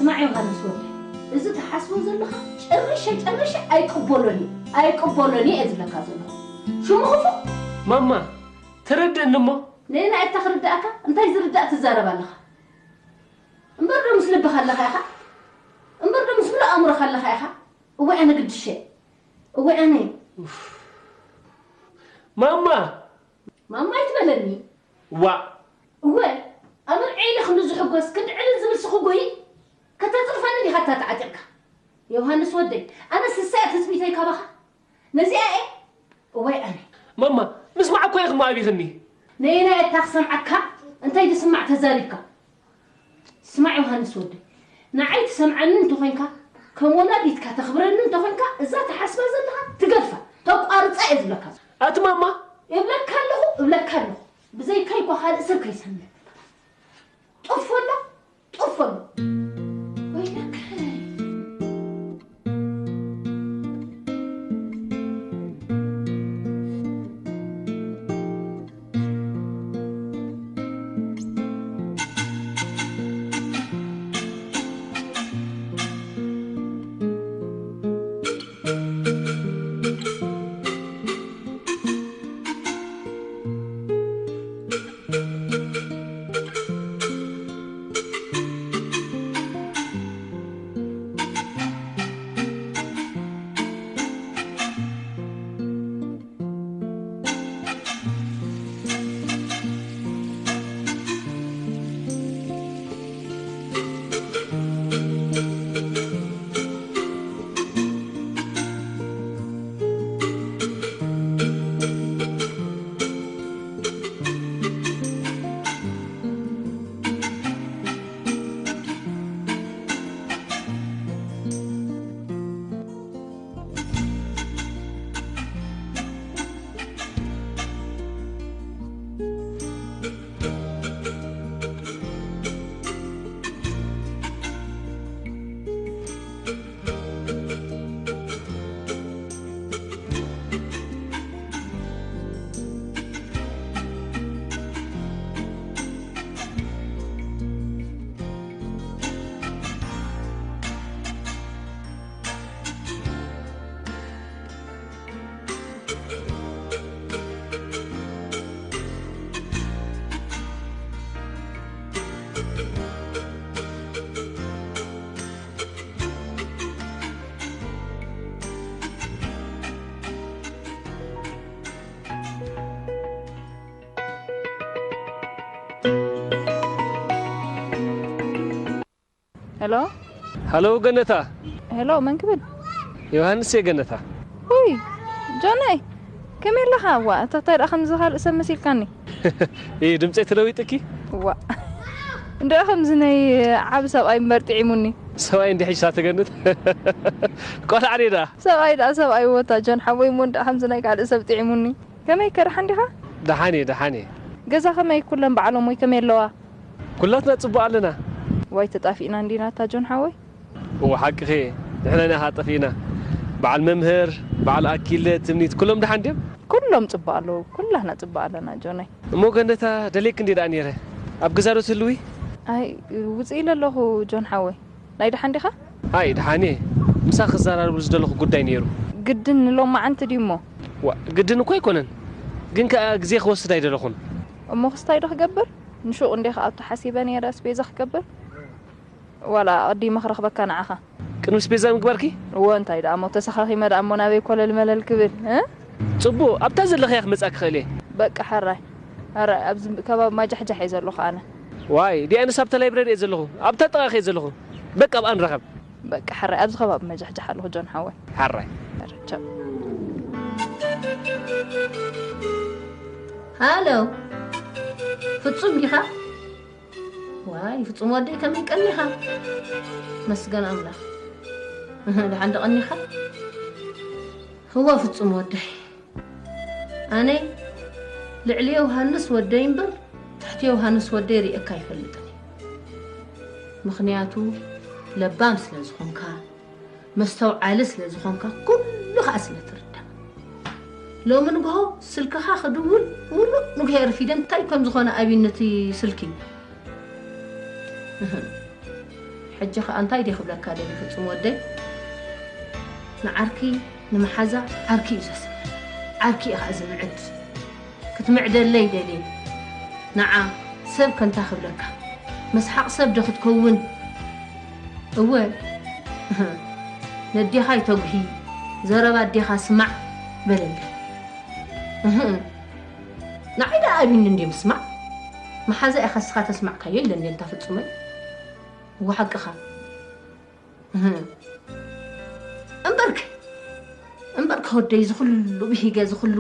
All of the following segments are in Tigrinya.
ስማዕ ዮሃንስ ወደይ፣ እዚ ትሓስቦ ዘለኻ ጨርሸ ጨርሸ ኣይቅበሎን እየ፣ ኣይቅበሎን እየ ዝብለካ ዘለኹ። ሽሙ ክፉእ። ማማ፣ ተረድእኒ እሞ። ነየናይ እታ ክርድኣካ? እንታይ ዝርዳእ ትዛረብ ኣለኻ? እምበር ዶ ምስ ልብኻ ኣለኻ ኢኻ? እምበር ዶ ምስ ምሉእ ኣእምሮኻ ኣለኻ ኢኻ? እወ ኣነ ግድሸ። እወ ኣነ። ማማ! ማማ ኣይትበለኒ። ዋእ! እወ፣ ኣምርዐ ኢለ ክንዲ ዝሕጎስ፣ ክንዲ ዕልል ዝብል ስኽጎይ፣ ከተጽርፈኒ ዲኻ እታ ተዓጢቕካ? ዮሃንስ ወደይ፣ ኣነ ስሳ እያ ትጽቢተይ ካባኻ? ነዚኣ እየ? እወ ኣነ። ማማ፣ ምስማዕ እኮ ኢኺ እሞ ኣቢኽኒ። ነየናይ እታ ክሰምዓካ? እንታይ ዝስማዕ ተዛሪብካ? ስማዕ ዮሃንስ ወደይ፣ ንዓይ ትሰምዓኒ እንተኾይንካ፣ ከም ወላዲትካ ተኽብረኒ እንተኾይንካ፣ እዛ ትሓስባ ዘለኻ ትገድፋ፣ ተቋርጻ እየ ዝብለካ። ኣቲ ማማ! እብለካ ኣለኹ፣ እብለካ ኣለኹ። ብዘይካይ እኳ ካልእ ሰብ ከይሰምዕ። ጡፍ ኣሎ፣ ጡፍ ኣሎ። ወይለከይ። ሄሎ። ሃሎ ገነታ። ሄሎ፣ መን ክብል? ዮሃንስ እየ ገነታ። ውይ፣ ጆነይ፣ ከመይ ኣለኻ? እዋ፣ እታ እንታይ ደኣ ከምዚ ካልእ ሰብ መሲልካኒ? እይ፣ ድምፀይ ተለዊጥኪ? እዋ፣ እንድዒ ከምዚ ናይ ዓቢ ሰብኣይ እምበር ጥዒሙኒ። ሰብኣይ እንዲ ሕጂ ሳተ ገነት? ቆልዓ ድየ ደኣ? ሰብኣይ ደኣ ሰብኣይ፣ ወታ ጆን ሓወይ፣ እሞ እንድዒ ከምዚ ናይ ካልእ ሰብ ጥዒሙኒ። ከመይ ከ፣ ደሓን ዲኻ? ደሓን እየ፣ ደሓን እየ። ገዛ ከመይ፣ ኩለን በዓሎም ወይ ከመይ ኣለዋ? ኩላትና ጽቡቕ ኣለና። ዋይ ተጣፊእና እንዲና እታ ጆን ሓወይ። እወ ሓቅኺ፣ ንሕና ኢና ኸኣ ጠፊእና። በዓል መምህር፣ በዓል ኣኪለ፣ ትምኒት፣ ኩሎም ደሓን ድዮም? ኩሎም ጽቡቕ ኣለዉ፣ ኩላትና ጽቡቕ ኣለና ጆነይ። እሞ ገነታ፣ ደልየኪ እንድየ ደኣ ነይረ። ኣብ ገዛ ዶ ትህልዊ? ኣይ፣ ውጽእ ኢለ ኣለኹ ጆን ሓወይ። ናይ ደሓን ዲኻ? ኣይ፣ ደሓን እየ። ምሳኺ ክዘራረብሉ ዝደለኹ ጉዳይ ነይሩ። ግድን ንሎማዓንቲ ድዩ እሞ? ዋ፣ ግድን እኮ ኣይኮነን። ግን ከኣ ግዜ ክወስድ ኣይደለኹን። እሞ ክስታይ ዶ ክገብር? ንሹቕ እንዴ ከኣ ኣብቲ ሓሲበ ነይረ ኣስቤዛ ክገብር? ዋላ ኣቐዲመ ክረኽበካ ንዓኻ። ቅድሚ ኣስቤዛ ምግባርኪ? እወ፣ እንታይ ደኣ እሞ ተሰኻኺመ ደኣ እሞ ናበይ ኮለል መለል ክብል፣ እ? ጽቡቕ፣ ኣብታ ዘለኽያ ክመጻ ክኽእል እየ። በቃ፣ ሕራይ። ሕራይ፣ ኣብዚ ከባቢ ማጃሕጃሕ እየ ዘለኹ ኣነ። ዋይ፣ ዲኣነስ ኣብታ ላይብረሪ እየ ዘለኹ። ኣብታ ጥቓኺ እየ ዘለኹ። በቃ፣ ኣብኣ ንራኸብ። በቃ፣ ሕራይ፣ ኣብዚ ከባቢ መጃሕጃሕ ኣለኹ ጆን ሓወይ። ሕራይ። ሕራይ፣ ቻው። ሃሎ፣ ፍጹም ዲኻ? ዋይ፣ ፍጹም ወደይ፣ ከመይ ቀኒኻ? መስገን ኣምላኽ። እህ፣ ደሓን ዶ ቀኒኻ? እወ፣ ፍጹም ወደይ። ኣነ ልዕሊ ዮሃንስ ወደይ እምበር፣ ትሕቲ ዮሃንስ ወደይ ርእየካ ኣይፈልጥን እየ። ምኽንያቱ፣ ለባም ስለ ዝኾንካ፣ መስተውዓሊ ስለ ዝኾንካ፣ ኩሉ ኸኣ ስለ ትርዳእ። ሎሚ ንግሆ ስልክኻ ክድውል፣ ምሉእ ንግሆ የርፊደ፣ እንታይ ከም ዝኾነ ኣብዩኒ እቲ ስልኪ። እህ። ሕጂ ኸኣ እንታይ ድየ ክብለካ ደሊ ፍጹም ወደይ? ንዓርኪ ንመሓዛ ዓርኪ እዩ ዘስምዕ። ዓርኪ እዩ ኸኣ ዝምዕድ። ክትምዕደለይ ደልየ። ንዓ ሰብ ከንታ ክብለካ። መስሓቕ ሰብ ዶ ክትከውን? እወ። ነዴኻ ይተጉሂ። ዘረባ ኣዴኻ ስማዕ በለለይ። እህ። ንዓይ ደኣ ኣቢኒ እንድየ ምስማዕ። መሓዛ ኢኻ እስኻ ተስማዕካዮ ኢለ እንድየ እንታ ፍጹመይ። እወ ሓቅኻ። እህ። እምበርክ፣ እምበርክ ወደይ ዝኹሉ ብሂገ ዝኹሉ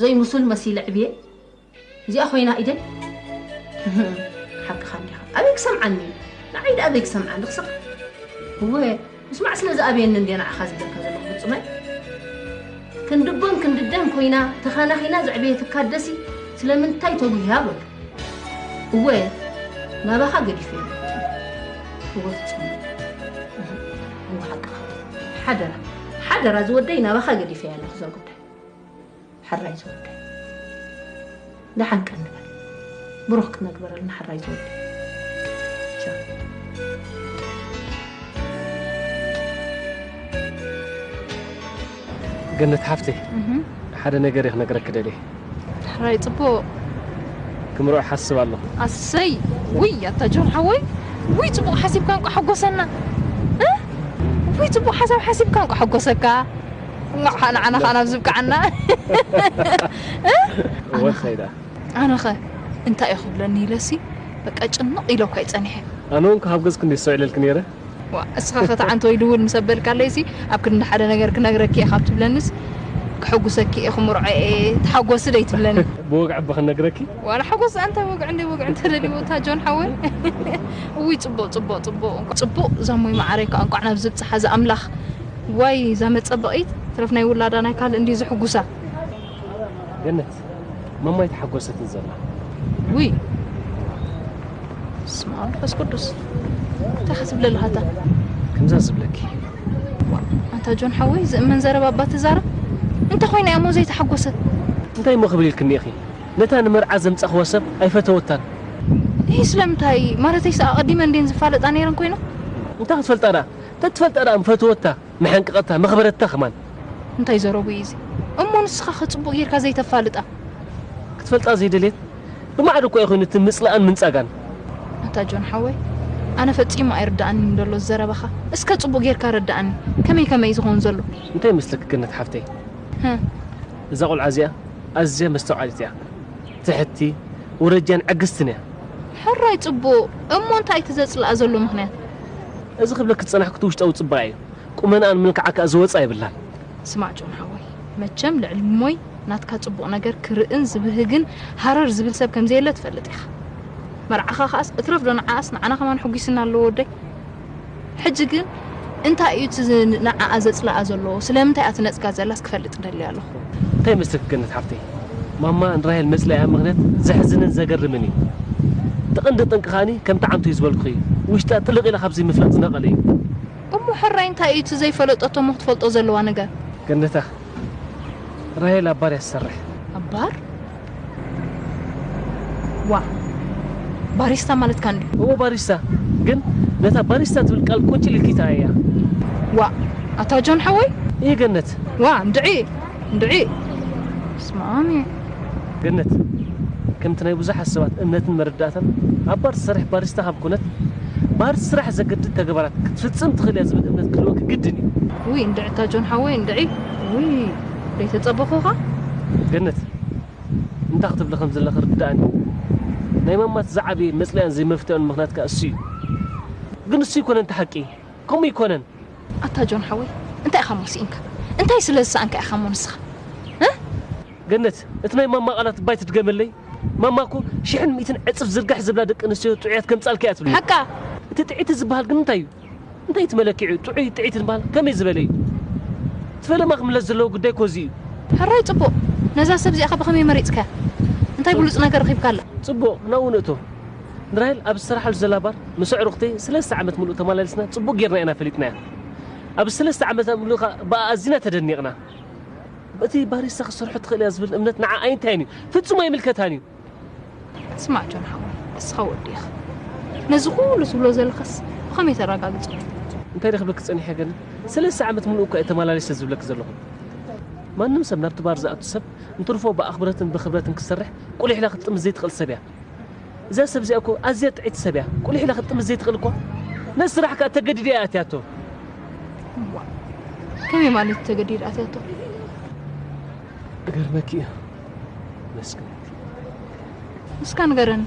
ዘይምሱል መሲለ ዕብየ። እዚኣ ኮይና ኢደይ? እህ። ሓቅኻ እንዲኻ። ኣበይ ክሰምዓኒ? ንዓይ ደኣ ኣበይ ክሰምዓኒ? ክስቕ። እወ፣ ምስማዕ ስለ ዝኣበየኒ እንድየ ንዓኻ ዝብለካ ዘለኹ ፍጹመይ። ክንድቦን ክንድደን ኮይና ተኻናኺና ዘዕበየትካ ኣደሲ ስለምንታይ ተጉህያ በሉ። እወ፣ ናባኻ ገዲፈያ። እወ፣ ፍጹም። እወ፣ ሓቅኻ። ሓደራ፣ ሓደራ ዝወደይ ናባኻ ገዲፈያ ኣለኹ እዛ ጉዳይ። ሕራይ ዝወደይ። ደሓን ቀኒ በል። ብሩኽ ክነግበረልና ሕራይ ዝወደይ። ቻው። ገነት ሓፍተይ፣ እህ። ሓደ ነገር እየ ክነግረኪ ደልየ። ሕራይ ጽቡቕ። ክምርዖ ሓስብ ኣለኹ። ኣሰይ! ውይ፣ ኣታ ጆን ሓወይ! ውይ፣ ጽቡቕ ሓሲብካ እንቋ ሓጎሰና። እ? ውይ፣ ጽቡቕ ሓሳብ ሓሲብካ እንቋ ሓጎሰካ። እንቋዕ ንዓና ኸኣ ናብ ዝብቅዓና። እ? እወ፣ ኣነኸ? እንታይ ደኣ? ኣነኸ እንታይ እዩ ክብለኒ ኢለሲ፣ በቃ ጭንቕ ኢለኳ እዩ ጸኒሐ። ኣነ እውን ካብ ገዝኪ እንድየ ስዕለልኪ ነይረ። ዋ፣ እስኻ ኸ ተዓንቶ ኢሉ እውን ምስ ኣበልካለይሲ፣ ኣብ ክንዲ ሓደ ነገር ክነግረኪ እየ ካብ ትብለንስ፣ ከሐጉሰኪ እየ፣ ክምርዖ እየ፣ ተሓጎሲ ደይትብለኒ። ብወግዒ እባ ክነግረኪ። ዋላ ሓጎስ ኣንታ ወግዒ እንደ ወግዒ እንተ ደልዩ እታ ጆን ሓወይ። እውይ፣ ጽቡቕ፣ ጽቡቕ፣ ጽቡቕ። ጽቡቕ፣ እዛ እሞይ መዓረይ ከኣ እንቋዕ ናብዚ ብጽሓ እዛ ኣምላኽ። ዋይ፣ እዛ መጸበቒት፣ ትረፍ ናይ ውላዳ ናይ ካልእ እንድዩ ዘሕጉሳ። ገነት፣ ማማ ኣይተሓጎሰትን ዘላ። ውይ፣ በስመ ኣብ መንፈስ ቅዱስ። እንታይ ኸ ትብል ኣለኻ ኣታ? ከምዛ ዝብለኪ። ዋ፣ ኣንታ ጆን ሓወይ፣ ዝእመን ዘረባ እባ ትዛረብ? እንታይ ኾይና እያ እሞ ዘይተሓጎሰት? እንታይ እሞ ክብል ኢልክኒ ኢኺ? ነታ ንመርዓ ዘምጻእኽዋ ሰብ ኣይፈተወታን። ይህ ስለምንታይ? ማለተይስ ኣቐዲመን ድየን ዝፋለጣ ነይረን ኮይነን? እንታይ ክትፈልጣ ደኣ? ተትፈልጣ ደኣ ምፈተወታ። መሐንቀቐታ፣ መኽበረታ ከማን። እንታይ ዘረቡ እዩ እዚ? እሞ ንስኻ ኸ ጽቡቕ ጌርካ ዘይተፋልጣ? ክትፈልጣ ዘይደልየት? ብማዕዶ እኮ እዩ ኮይኑ እቲ ምጽላኣን ምንጻጋን። ኣታ ጆን ሓወይ፣ ኣነ ፈጺሙ ኣይርድኣንን ዘሎ ዘረባኻ። እስከ ጽቡቕ ጌርካ ረድኣኒ። ከመይ ከመይ ዝኸውን ዘሎ? እንታይ ይመስለኪ ገነት ሓፍተይ? ህም። እዛ ቆልዓ እዚኣ ኣዝያ መስተውዓሊት እያ። ትሕቲ፣ ውረጃን ዕግስትን እያ። ሕራይ ጽቡቕ። እሞ እንታይ እቲ ዘጽልኣ ዘሎ ምኽንያት? እዚ ክብለኪ ዝጸናሕኩ እቲ ውሽጣዊ ጽባቐ እዩ። ቁመናኣን መልክዓ ከኣ ዝወጻ የብላን። ስማዕ ጆን ሓወይ፣ መቸም ልዕሊ እሞይ ናትካ ጽቡቕ ነገር ክርእን ዝብህግን ሃረር ዝብል ሰብ ከም ዘየለ ትፈልጥ ኢኻ። መርዓኻ ከኣስ እትረፍ ዶ ንዓኣስ ንዓና ከማን ሕጒስና ኣለዎ ወደይ። ሕጂ ግን እንታይ እዩ እቲ ዝ-፣ ንዓኣ ዘጽልኣ ዘሎ? ስለምንታይ እያ ትነጽጋ ዘላስ ክፈልጥ ደልየ ኣለኹ። እንታይ መስልኪ ገነት ሓፍተይ? ማማ ንራሄል መጽለኢኣ ምኽንያት ዘሕዝንን ዘገርምን እዩ። እቲ ቀንዲ ጠንቂ ከኣኒ ከምቲ ዓንቶ እዩ ዝበልኩኺ እዩ። ውሽጣ ጥልቕ ኢላ ካብ ዘይምፍላጥ ዝነቐለ እዩ። እሞ ሕራይ እንታይ እዩ እቲ ዘይፈለጠቶ እሞ ክትፈልጦ ዘለዋ ነገር? ገነታ፣ ራሄል ኣብ ባር እያ ትሰርሕ። ኣብ ባር? ዋ፣ ባሪስታ ማለትካ እንድዩ? እወ፣ ባሪስታ። ግን ነታ ባሪስታ ትብል ቃል ቁጭል ኢልኪ ተኣያ። ዋ፣ ኣታ ጆን ሓወይ? እየ ገነት። ዋ፣ እንድዒ፣ እንድዒ። ስማሚ። ገነት፣ ከምቲ ናይ ብዙሓት ሰባት እምነትን መረዳእታን፣ ኣብ ባር ትሰርሕ ባሪስታ ካብ ኮነት፣ ባር ስራሕ ዘገድድ ተግባራት ክትፍጽም ትኽእል እያ ዝብል እምነት ክህልወኪ ግድን እዩ። ውይ፣ እንድዒ ኣታ ጆን ሓወይ፣ እንድዒ። ውይ፣ ደይተጸበኹኻ? ገነት፣ እንታይ ክትብሊ ከም ዘለኺ ርድኣኒ። ናይ ማማት ዝዓበየ መጽለያን ዘይመፍትያን ምኽንያት ከኣ እሱ እዩ። ግን እሱ ኣይኮነን እቲ ሓቂ። ከምኡ ኣይኮነን። ኣታ ጆን ሓወይ፣ እንታይ ኢኻ እሞ ስኢንካ? እንታይ ስለ ዝሰኣንካ ኢኻ እሞ ንስኻ? እ? ገነት፣ እቲ ናይ ማማ ቃላት እባ ኣይትድገመለይ። ማማ እኮ ሽሕን ሚእትን ዕጽፍ ዝርጋሕ ዝብላ ደቂ ኣንስትዮ ጥዑያት ከምጻልኪ እያ ትብለኒ። ሓቃ? እቲ ጥዕይቲ ዝበሃል ግን እንታይ እዩ? እንታይ እቲ መለክዒ ጥዑይ ጥዒት ምባል ከመይ ዝበለ እዩ? እቲ ፈለማ ክምለስ ዘለዎ ጉዳይ እኮ እዚ እዩ። ሕራይ ጽቡቕ። ነዛ ሰብ እዚኣ ከ ብኸመይ መሪጽካያ? እንታይ ብሉጽ ነገር ረኺብካላ? ጽቡቕ፣ ናብኡ ንእቶ። ንራሄል ኣብ ዝሰርሓሉ ዘላ ባር ምስ ኣዕሩኽተይ ሰለስተ ዓመት ምሉእ ተመላሊስና ጽቡቕ ጌርና ኢና ፈሊጥናያ። ኣብ ሰለስተ ዓመት ምሉእ ከኣ ብኣ ኣዚና ተደኒቕና። በቲ ባሪስታ ክትሰርሖ ትኽእል እያ ዝብል እምነት ንዓኣ ኣይንታይን እዩ። ፍጹም ኣይምልከታን እዩ። ስማዕ ጆን ሓወይ፣ እስኻ ወዲ ኢኻ። ነዚ ኩሉ ትብሎ ዘለኻስ ብኸመይ ተረጋግጾ? እንታይ ደኽብለኪ ጸኒሐ ገለ? ሰለስተ ዓመት ምሉእ እኮ እየ ተመላሊሰ ዝብለኪ ዘለኹ። ማንም ሰብ ናብቲ ባር ዝኣቱ ሰብ እንትርፎ ብኣኽብረትን ብኽብረትን ክሰርሕ ቁሊሕ ኢላ ክትጥምት ዘይትኽእል ሰብ እያ። እዛ ሰብ እዚኣ እኮ ኣዝያ ጥዕይቲ ሰብ እያ። ቁሊሕ ኢላ ክትጥምት ዘይትኽእል እኮ። ነቲ ስራሕ ከኣ ተገዲዳ እያ ኣትያቶ። ከመይ ማለት ተገዲዳ ኣትያቶ? ክገርመኪ እዩ። መስክነኪ። እስካ ንገረኒ።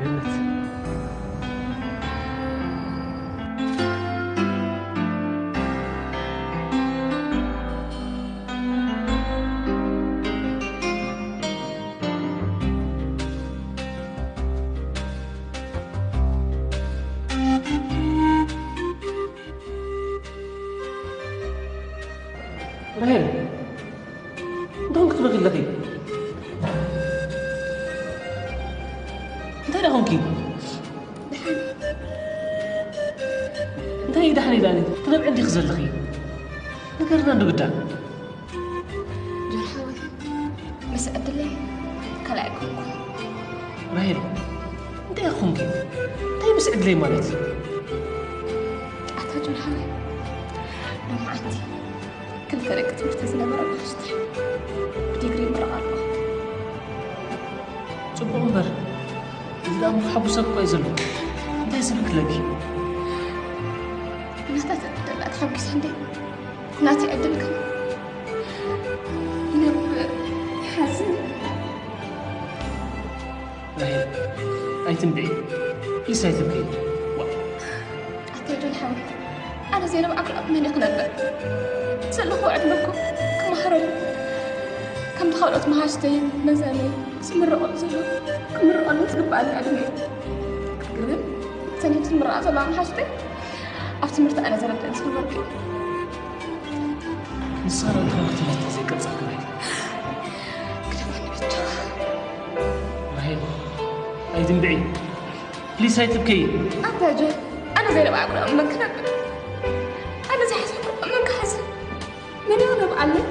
ገነት። ራሄል፣ እንታይ ክትበኺ ኣለኺ? እንታይ ደኣ ኾንኪ? እንታይ እዩ ደሓን ኢላኒ? ትነብዒ እንዲኺ ዘለኺ? ንገርና እንዶ ግዳ። ጆን ሓወይ፣ ምስ ዕድለይ ካልኣይ ኮንኩ። ራሄል፣ እንታይ ኾንኪ? እንታይ ምስ ዕድለይ ማለት? ኣታ ጆን ሓወይ፣ ሎማዓንቲ ክልተ ደቂ ትምህርቲ ዝነበረ ማስተር ብዲግሪ ይምረቕ ኣሎ። ጽቡቕ እምበር፣ እዚ ደኣ እሞ ከሐጉሰኪ እኮ እዩ ዘሎ። እንታይ ሰብ ክለኪ? ናታ ተትደላ ተሐጒሰ እንዴ? ናቲ ዕድል ግን ይነብር፣ ይሓዝን። ራሄል፣ ኣይትንብዒ። ፕሊስ ኣይትብከይ። ዋ። ኣታ ጆን ሓወይ፣ ኣነ ዘይነብዓኩ ኣብ መን ክነብር? ዘለኹዎ ዕድመ እኮ ክመሃረሉ፣ ከምቲ ካልኦት መሃዝተይን መዛነይን ዝምረቐሉ ዘለዉ ክምረቐሉ ዝግብኣኒ ዕድመ እዩ። ግን እተን ኣብቲ ዝምረቓ ዘለዋ መሃዝተይ ኣብ ትምህርቲ ኣነ ዘረድአን ዝነበርኩ እዩ። ንሳ ዶ ትምህርቲ ቤት ዘይቀጻ ክብል? ግደፈኒ ብቻ። ራሄል፣ ኣይትንብዒ። ፕሊስ ኣይትብከይ። ኣታ ጆን፣ ኣነ ዘይነብዓኩ ኣብ መን ክነብር? ኣነ ዘይሓዝኩ ኣብ መን ክሓዝን? መን እዩ ክነብዓለይ?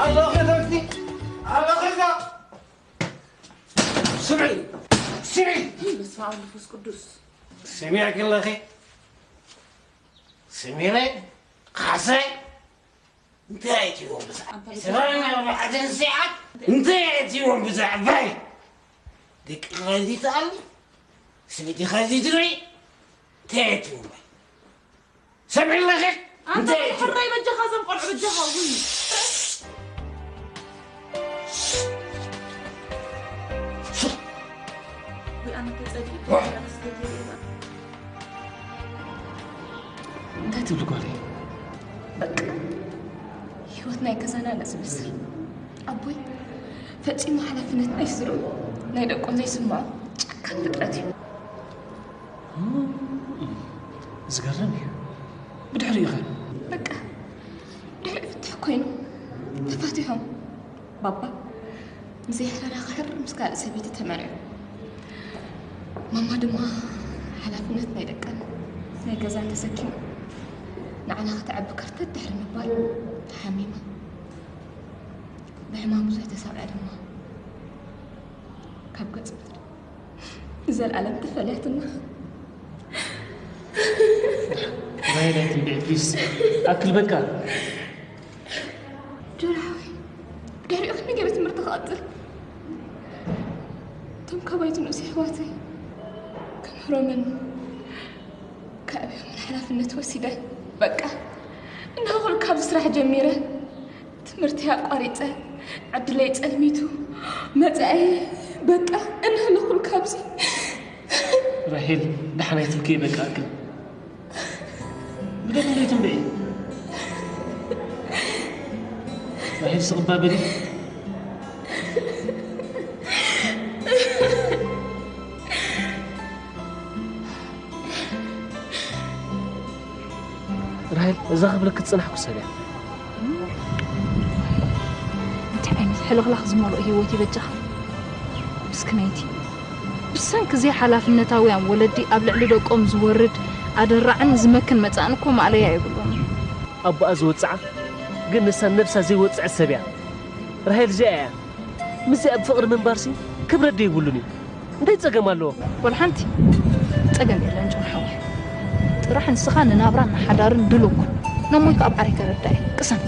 ኣለኺ ደምሲ፣ ኣለኺ እዛ። ስምዒ፣ ስምዒ። በስመ ኣብ መንፈስ ቅዱስ። ስሚዕኪ ኣለኺ? ስሚረ፣ ካሰ፣ እንታይ እትይዎም ብዛዕባ ዕስራን ኣርባዕተን ሰዓት እንታይ እትይዎም ብዛዕባይ? ደቂ ኸዚ ትኣል፣ ስሚቲ ኸዚ ትርኢ፣ እንታይ እትይዎም? ሰምዒ ኣለኺ? ኣንታ እንታይ እትይዎም? ሕራይ በጃኻ እዞም ቆልዑ በጃኻ፣ ውይ። ወይ ኣነ ተጸሊኡ፣ ዋህ! ኣነ ስደት የርኢ። እንታይ ትብሊ ጓለይ? በቃ ህይወት ናይ ገዛና ነዚ ምስል ኣቦይ ፈጺሙ ሓላፍነትና ኣይስርዑ ናይ ደቆም ዘይስምዖ ጨካን ፍጥረት እዩ። እም፣ ዝገርም እዩ። ብድሕሪኡ ኸ? በቃ ድሕሪ ፍትሕ ኮይኑ ተፋቲሖም። ባባ ንዘይ ሕራራ ክሕር ምስ ካልእ ሰበይቲ ተመርዕዩ። ማማ ድማ ሓላፍነት ናይ ደቀን ናይ ገዛን ተሰኪማ ንዓና ከተዕቢ ከርተት ድሕሪ ምባል ተሓሚማ። ብሕማሙ ዝተሳቕዐ ድማ ካብ ገጽ ምድሪ ንዘለኣለም ተፈልያትና። ራሄል ኣይትንብዒ ፕሊስ። ኣክል በቃ። ጆን ሓወይ፣ ድሕሪኡ ከመይ ገይረ ትምህርቲ ክቐጽል? እቶም ካባይ ዝነእሱ ኣሕዋተይ ከምህሮምን ከዕብዮምን ሓላፍነት ወሲደ። በቃ፣ እንሆ ኩሉ ካብዚ ስራሕ ጀሚረ። ትምህርቲ ኣቋሪጸ፣ ዕድለይ ጸልሚቱ፣ መጻኢ በቃ፣ እንሆ ኩሉ ካብዚ። ራሄል፣ ደሓን ኣይትብከይ በቃ፣ ኣክል። ብደም እንዶ ኣይትንብዒ። ራሄል፣ ስቕ እባ በሊ። ራሄል፣ እዛ ክብለኪ ዝጸናሕኩ ሰብ እያ። ሕልኽላኽ ዝመልኦ ህይወት ይበጃኻ። ምስክነይቲ፣ ብሰንኪ ዘይሓላፍነታውያን ወለዲ ኣብ ልዕሊ ደቆም ዝወርድ ኣደራዕን ዝመክን መጻእን እኮ ማእለያ የብሉን። ኣቦኣ ዝወጽዓ፣ ግን ንሳ ነብሳ ዘይወጽዐት ሰብ እያ። ራሄል እዚኣ እያ። ምስዚኣ ብፍቕሪ ምንባርሲ ክብረት ዶ የብሉን እዩ? እንታይ ጸገም ኣለዎ? ወላ ሓንቲ ጸገም የለን ጆን ሓወይ። ጥራሕ ንስኻ ንናብራን ንሓዳርን ድሉው ኩን። ነሞይ ከኣ ኣብ ዓርከ ረዳኢ ቅሰን።